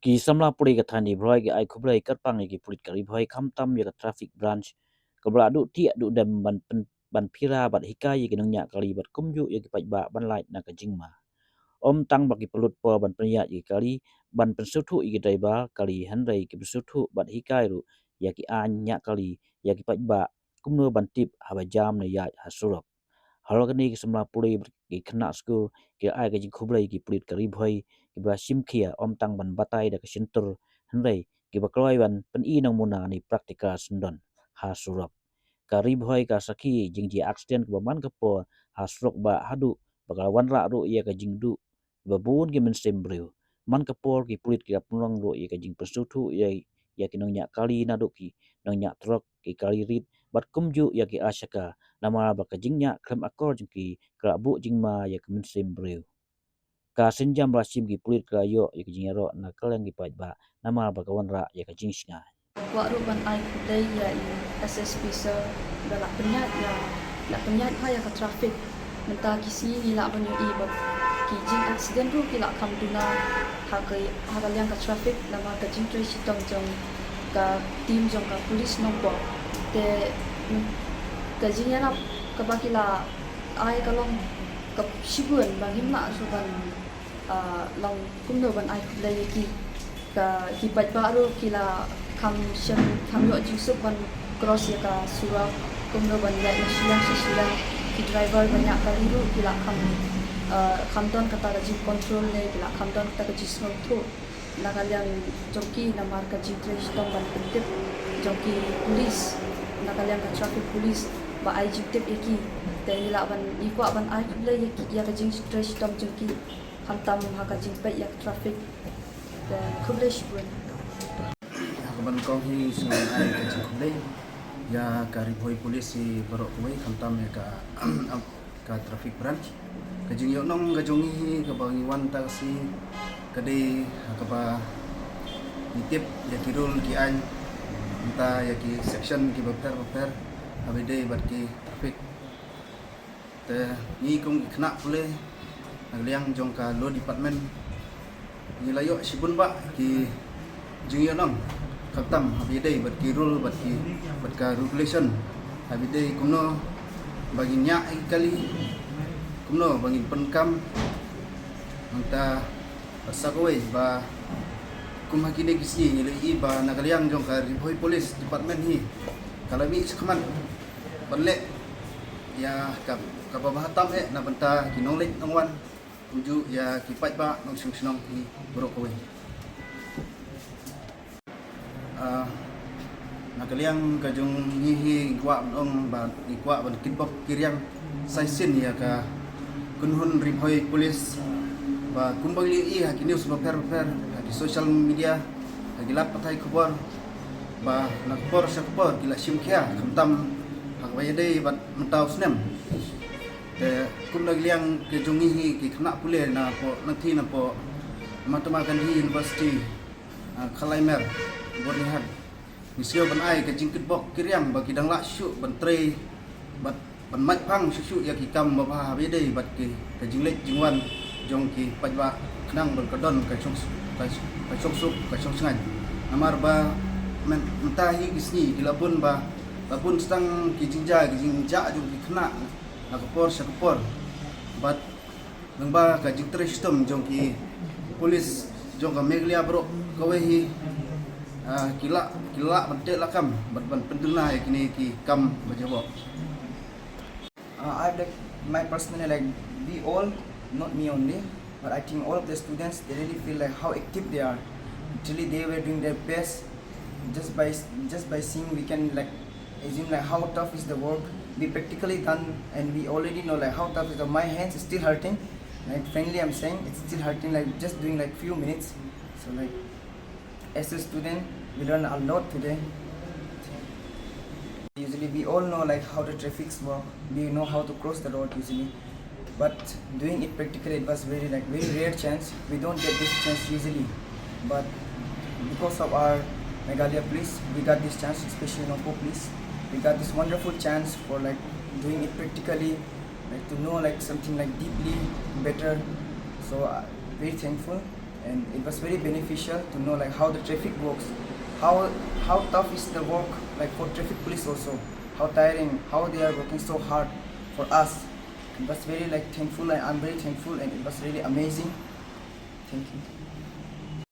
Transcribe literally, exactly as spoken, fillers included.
Ki samla pule ka thaiñ Ri Bhoi ki ai khublei kyrpang ïa ki pulit ka Ri Bhoi, khamtam ïa ka traffic branch, kaba la duh tiak duh dem ban pyn-, ban phira bad hikai ïa ki nongñiah kali bad kumjuh ïa ki paidbah ban lait na ka jingma. Ym tang ba ki pynlut por ban pynïaid ïa ki kali, ban pynsngewthuh ïa ki driver kali, hynrei ki pynsngewthuh bad hikai ruh ïa ki aiñ ñiah kali ïa ki paidbah kumno ban tip haba jam ne ïaid ha surok. Halor kane, ki samla pule bad ki khynnah skul ki ai ka jingkhublei ïa ki pulit ka Ri Bhoi kiba la shim khia, ym tang ban batai da ka shyntur, hynrei kiba kloi ban pyni nongmuna ne practical syndon ha surok. Ka Ri Bhoi ka sakhi jingjia aksiden kaba man ka por ha surok, ba haduh ba ka la wanrah ruh ïa ka jingduh ba bun ki mynsiem briew. Man ka por ki pulit ki la pynlong ruh ïa ka jingpynsngewthuh ïa, ïa ki nongñiah kali, naduh ki nongñiah trok, ki kali rit bad kumjuh ïa ki ashaka, namar ba ka jingñiah khlem akor jong ki ka la buh jingma ïa ki mynsiem briew. Ka sienjam ba la shim, ki pulit ki la ïoh ïa ka jingïaroh na ka liang ki paidbah namar ba ka wanrah ïa ka jingshngaiñ. Kwah ruh ban ai khublei ïa i S S P sir ba la pynïaid ïa, la pynïaid bha ïa ka traffic. Mynta ki sngi ngi lah ban ïohi ba ki jing accident ruh ki la kham duna ha ka, ha ka liang ka traffic namar ka jingtrei shitom jong ka team jong ka police Nongpoh. Te ka jingïarap kaba ki la ai ka long ka shibun ba ngim lah shuh ban ah, long kumno ban ai khublei ïa ki. Ka, ki paidbah ruh ki la kham shem, kham ïoh jingsuk ban cross ïa ka surok, kumno ban ïaid na shiliang sha shiliang. Ki driver ba ñiah kali ruh ki la kham, ah, kham don kata ka jingcontrol ne ki la kham don kata ka jingsngewthuh na ka liang jong ki namar ka jingtrei shitom ban pyntip jong ki police, na ka liang ka traffic police ba ai jingtip ïa ki. Te ngi lah ban, ngi kwah ban ai khublei ïa ki, ïa ka jingtrei shitom jong ki. Khamtam ha ka jingpeit ïa ka traffic. Te khublei shibun. Ha kaba nyngkong hi sngewbha ai ka jingkhublei ïa ka Ri Bhoi Police hi baroh kawei, khamtam ïa ka, ka traffic branch. Ka jingïohnong ka jong ngi hi kaba ngi wan mynta ka sngi ka dei ha kaba ngi tip ïa ki rule ki aiñ, mynta ïa ki section kiba pher ba pher haba ïadei bad ki traffic. Te ngi kum ki khynnah pule na ka liang jong ka Law Department, ngi la ïoh shibun bah ki jingïohnong, khamtam haba ïadei bad ki rule, bad ki, bad ka regulation, haba ïadei kumno ba ngin ñiah ïa ki kali, kumno ba ngin pyndonkam. Nangta sa kawei ba kum ha kine ki sngi ngi la ïohi ba na ka liang jong ka Ri Bhoi Police Department hi ka la mih shakhmat ban leh ïa ka, kaba bha tam eh na bynta ki nongleit nongwan, kumjuh ïa ki paidbah nongshong shnong hi baroh kawei. Ah, na ka liang ka jong ngi hi ngi kwah ban ong ba ngi kwah ban kitbok kiriang sa shisien ïa ka kynhun Ri Bhoi Police ba kumba ngi la ïohi ha ki news bapher bapher, ha ki social media, ha ki lad pathai khubor, ba na ka por sha ka por ki la shim khia, khamtam ha kaba ïadei bad mynta u snem. Te kum na ka liang ka jong ngi hi ki khynnah pule na poh, na thaiñ na poh Mahatma Gandhi University, ah, Khalaimer, Byrnihat, ngi sngew ban ai ka jingkitbok kiriang ba ki dang lah shuh ban trei bad ban mait phang shuh shuh ïa ki kam babha haba ïadei bad ki, ka jingleit jingwan jong ki paidbah khnang ban ka don ka shong, ka, ka shongsuk ka shongshngaiñ. Namar ba myn-, mynta hi ki sngi ki la bun ba, la bun tang ki jingjia ki jingjah jong ki khynnah na ka por sha ka por. Bad lyngba ka jingtrei shitom jong ki police jong ka Meghalaya baroh kawei hi, ah, ki lah, ki lah ban teh lakam bad ban pynduna ïa kine ki kam ba jaboh. Uh, I like my personally, like, we all, not me only, but I think all of the students, they really feel like how active they are. Actually, they were doing their best. Just by, just by seeing, we can, like, assume, like, how tough is the work. We practically done, and we already know, like, how tough is the. My hands is still hurting. Like, frankly, I'm saying it's still hurting. Like, just doing, like, few minutes. So, like, as a student, we learn a lot today. Usually, we all know, like, how the traffics work. We know how to cross the road usually. But doing it practically, it was very, like, very rare chance. We don't get this chance usually. But because of our Meghalaya police, we got this chance, especially Nongpoh police. We got this wonderful chance for, like, doing it practically, like, to know, like, something, like, deeply better. So, uh, very thankful. And it was very beneficial to know like how the traffic works, how how tough is the work like for traffic police also, how tiring, how they are working so hard for us. It was very like thankful, and I'm very thankful, and it was really amazing. Thank you.